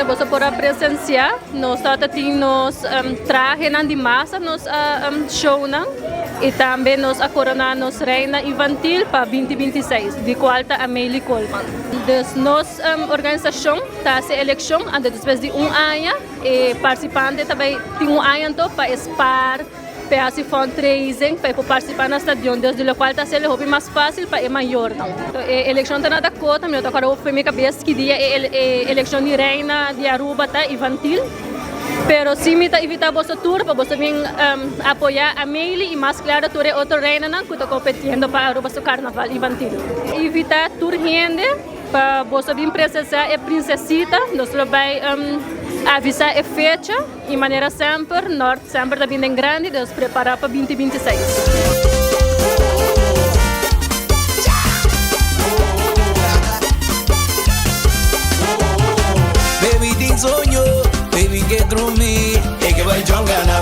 Manera boso por a presencia, nos tabata tin nos trahenan di masa nos shownan y tambe nos a corona nos reina infantil pa 2026, di cual ta Amelie Coleman. Dus nos organisacion ta haci eleccion anto despues di un aña e participante ta bay tin un aña anto pa e spaar. P'e hasi fundraising pa e por partisipá na stadion, dus di lokual ta hasel'e hopi mas fásil pa e mayornan. E elekshon ta na Dakota, mi no ta kòrda hopi for mi kabes ki dia e elekshon di reina di Aruba ta, infantil. Pero sí mi ta invitá boso tur pa boso bin apoyá Amelie i mas klaro tur e otro reinanan ku ta kompetiendo pa Aruba su karnaval infantil. Invitá tur hende pa boso bin presensiá e prinsesita, nos lo bai avisá e fecha. Y manera semper, Noord semper ta bin den grandi, dus prepara pa 2026. Baby tin soño, baby ke drumi, e ke bai jonga na.